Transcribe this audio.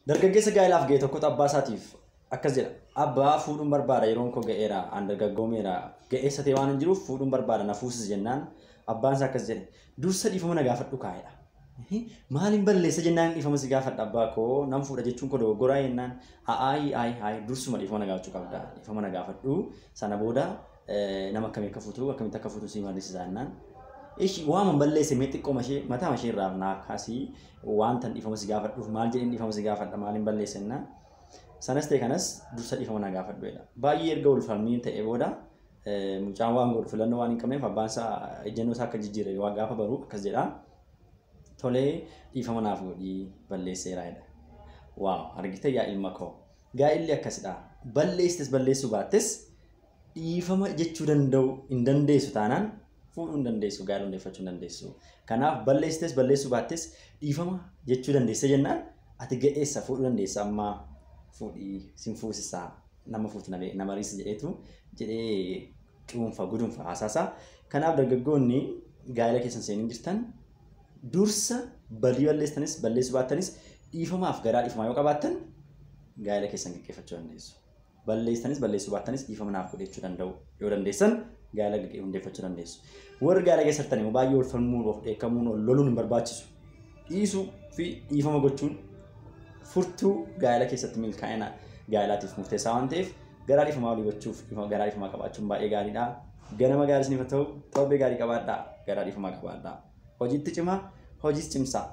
Dargaggeessa gaa'ilaaf ga'e tokkotu abbaa isaatiif akkas jedha. Abbaa, fuudhuun barbaada, yeroon koo ga'eera, an dargaggoomeera, ga'eessa ta'e waan hin jiruuf fuudhuun barbaada, na fuusisi jennaan abbaan isaa akkas jedhe. Dursa dhiifama na gaafadhu kaa'edha. Maaliin balleessa jennaan dhiifama si gaafadha abbaa koo, nan fuudha jechuun koo dogoggoraa jennaan, a'aayi aayi aayi, dursuma dhiifama na gaafachuu qabda, dhiifama na gaafadhu, sana booda nama akkamii akka fuutu, akkamitti akka fuutu si mariisisaa jennaan. Ishi waan balleesse mee xiqqooma ishee mataa ishee irraa naa kaasii, waan tan dhiifama si gaafadhuuf maal jedheen dhiifama si gaafadha, maaliin balleesse jennaan. Sanas ta'e kanas dursa dhiifama na gaafadhu jedha. Baay'ee erga wal falmiin ta'e booda mucaan waan godhu filannoo waan hin qabneef abbaan isaa ejjennoo isaa akka jijjiire waan gaafa baru akkas jedha. Tolee, dhiifama naaf godhii, balleesseera jedha. Waaw, argite yaa ilma koo. Gaa'illi akkasidha. Balleessites balleessuu baattes dhiifama jechuu danda'u hin dandeessu taanaan fuudhuu hin dandeessu, gaa'ela hundeeffachuu hin dandeessu. Kanaaf balleessites balleessuu baattes dhiifama jechuu dandeesse jennaan ati ga'eessa, fuudhuu dandeessa, amma fuudhii sin fuusisaa, nama fuutu nama riisa jedheetu jedhee cuunfa gudunfa haasaasaa. Kanaaf dargaggoonni gaa'ela keessan seenii jirtan dursa badii balleessanis balleessuu baattanis dhiifamaaf garaa dhiifamaa yoo qabaattan gaa'ela keessan gaggeeffachuu dandeessu. Balleessanis balleessuu baattanis dhiifama naaf godhachuu danda'u yoo dandeessan gaa'ela hundeeffachuu dandeessu. Warri gaa'ela keessa jirtan immoo baay'ee wal falmuun, of dheekkamuun, wal loluun hin barbaachisu. Dhiisuu fi dhiifama gochuun furtuu gaa'ela keessatti milkaa'ina gaa'elaatiif murteessaa waan ta'eef garaa dhiifamaa walii gochuuf garaa dhiifamaa qabaachuun baay'ee gaariidha. Ganama gaarii isiniif haa ta'u, torbee gaarii qabaadhaa, garaa dhiifamaa qabaadhaa. Hojiitti cimaa, hojiis cimsaa.